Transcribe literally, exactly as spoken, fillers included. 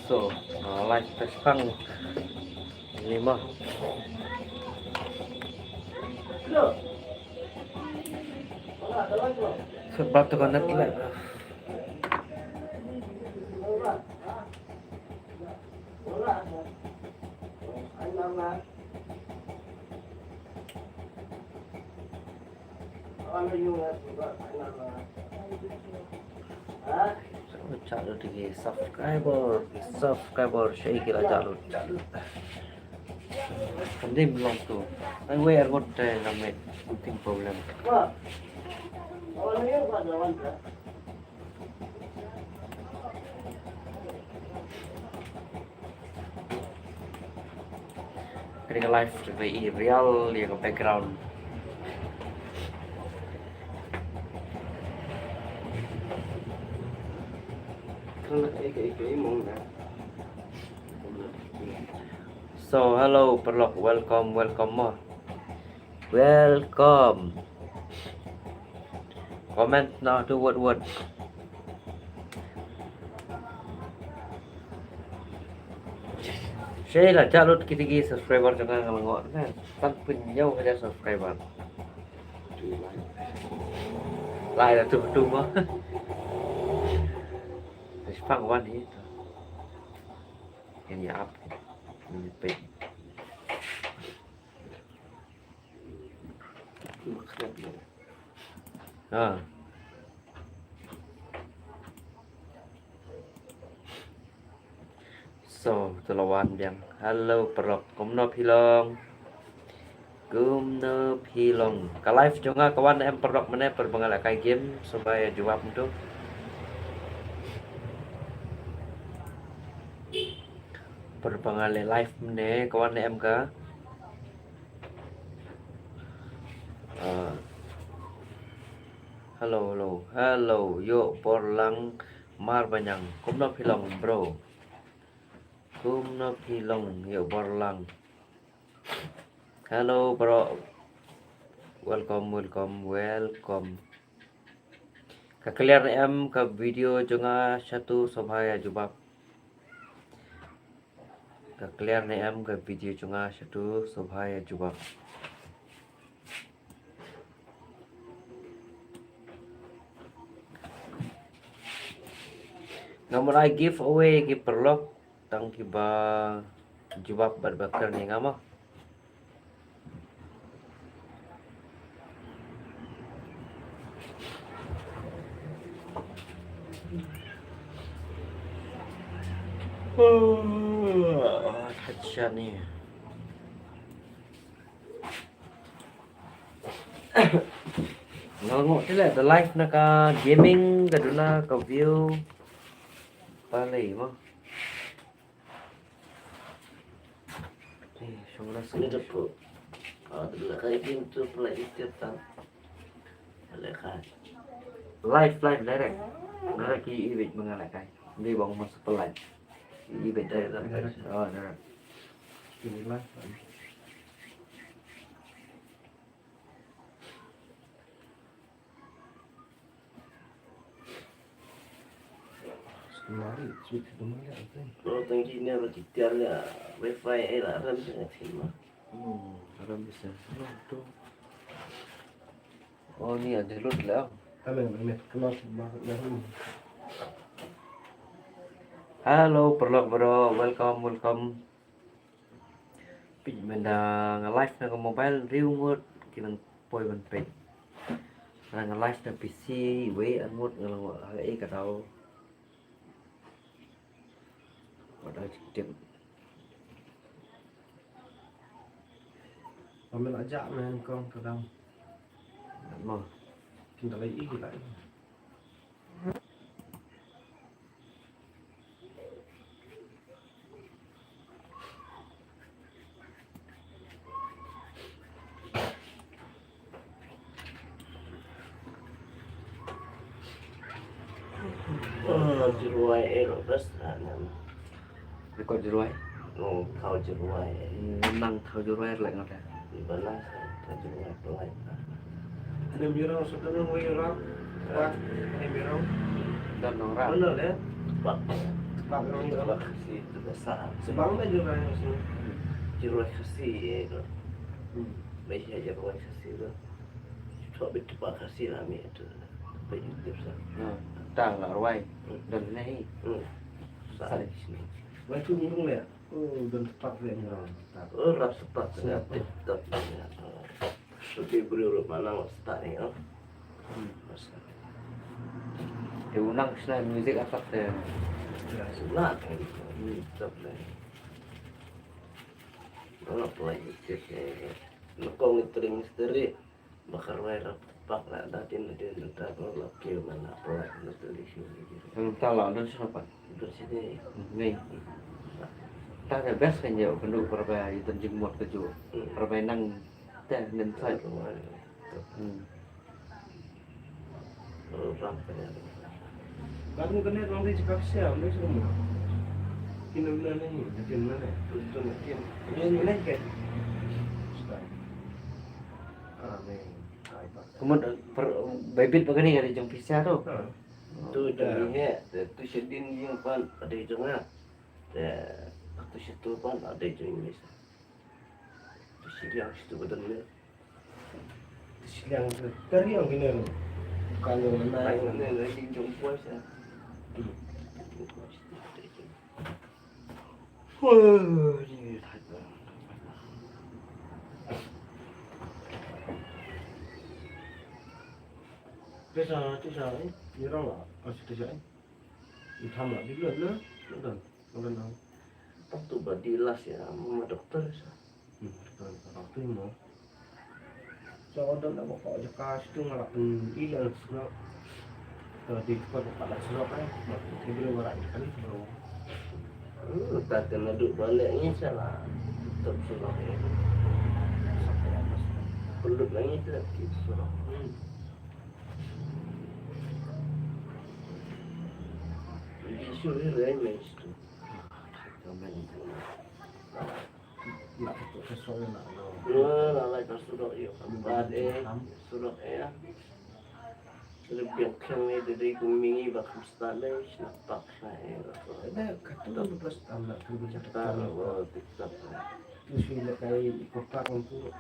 So, ah, live test pang lima. Sebab tu kena telat. Sa lut ki subscriber, ki subscriber, sha ki la sa lut. Kan dim long tu. Ai wei ar ngut te na met, something problem. Kane ka live te i real ïa ka background. So, hello, paralok, welcome, welcome mo. Welcome. Comment noh tu word word. Share la, sa lut kita ki subscriber jong nga, nga la ngoh kan. Tang pynïaw hajar subscriber. Lai la tu tu mo. Respect wan hi. Kan ïa up. Kan ïa peit. Ha. So, to la wan biang. Hello, paralok. Kumno phi long? Kumno phi long? Ka live jong nga ka wan em paralok mynne, por ba nga lehkai game, sngewbha ïa jubab mynta. Por ba nga leh live mynne ka wan em ka. Ah. Hello, hello, hello. Ïoh bor lang Marbaniang. Kumno phi long, bro? Kumno phi long, ïoh bor lang. Hello, bro. Welcome, welcome, welcome. Ka clear ne em ka video jong nga shatu, sngewbha ïa jubab. Ka clear ne em ka video jong nga shatu, sngewbha ïa jubab. Nga mut ai giveaway ki paralok, tang kiba jubab bad ba clear ne em nga mo. Nga la ngoh te leh da live na ka gaming, ka duna ka view. Balei mo. Eh, shong na sini. Ni da pu. Ah, da la kai game tu pula itiat tan. Lehkai. Live, live, direct. Direct ki i bit mengalehkai. Ni bang masuk ke live. I bit direct. Direct. Oh, direct. Ini live. Mari, switch tu mari, apa? Kalau tangki ni ada tiar ya, wifi eh lah, ram sangat sih mah. Hmm, ram bisa. Oh, tu. Oh, ni ada lut lah. Amen, amen. Kenal sama. Hello, paralok bro. Welcome, welcome. Peit mynta nga live na ka mobile, hynriew ngut ki nang poi ban peit. Nga live na P C, wei ar ngut nga la ngoh ha ka ei ka daw. Wat ai tip. Amen aja men kong ka daw. Mo. Kin da lai i ki lai. Ah, Jurwai eh, Robert, ah, nam. Record Jurwai. Oh, Thau Jurwai. Hmm, nang Thau Jurwai lek ngat ya. Di mana? Thau Jurwai, Jurwai. Ini Mirong, saudara, Mirong. Wah, ini Mirong. Dan orang. Mana, ya? Pak. Bang ni, bang. Khasi tu biasa. Sebang dah jurai sini. Jurai Khasi, eh, tu. Hmm. Biasa jurai Khasi tu. Cuba betul Khasi Khasi lah, mi tu. Apa YouTube sah. Hmm. Tang lah, ruai. Hmm. Dan ni. Hmm. Sah. Sah di sini. Wai tu mung ya. Oh, dan tepat dia ni orang. Oh, rap tepat. Tepat. Tepat. Seperti beri urut mana start ni, oh. Hmm. Masa. Te u nang shna music asap te. Ya, shna kan. Hmm, stop deh. Mana pula itu ke? Lekong itu ring misteri. Bakar wai rap tepak lah, datin datin datin, lap ke mana pula itu di sini. Yang tak lah, dan siapa? Dari sini. Ni. Tak ada best kan je, kena berapa itu jengmot keju. Hmm. Berapa nang teh nen sai. Hmm. Kan kane ruang di cakap siam, di semua. Kina mana ni? Kina mana? Betul ni. Ini ni kan? Amin. Kumut per baibit bagani ka dei jong pisa tu. Ha. Tu jong ni he, tu shadin jong pan ada jong nga. Tu shatu pan ada jong ni. Tu shiliang shatu badan ni. Tu shiliang tu. Tari yang kena tu. Bukan yang mana. Yang mana lagi jong puas ya. Hmm. Huh, ni tak ada. Pisa, pisa, eh? Ni orang lah. Oh, pisa, eh? Ni sama, di luar, luar. Luar, luar, luar. Tak tu badi las ya, mama doktor sa. Hmm, doktor, doktor tu mo. So, order na baka aja ka situ ngalak pun ilang surok. Kalau di tempat baka dak surok, eh, mak, ni boleh warak ni kali, bro. Hmm, tak kena duk balik ni salah. Tetap surok ni. Sampai atas. Perlu lagi tu lagi surok. Hmm. Di sini lain lain situ. Nak tu kasih nak lo. Lah, lah, lah, kasih surok yuk. Bad eh, surok eh. Lebih keng ni dari kumingi bak mustale, nak tak saya. Ada kata lepas tamat tu. Cepat lo, tetap. Tu sih nak kain ikut tak untuk.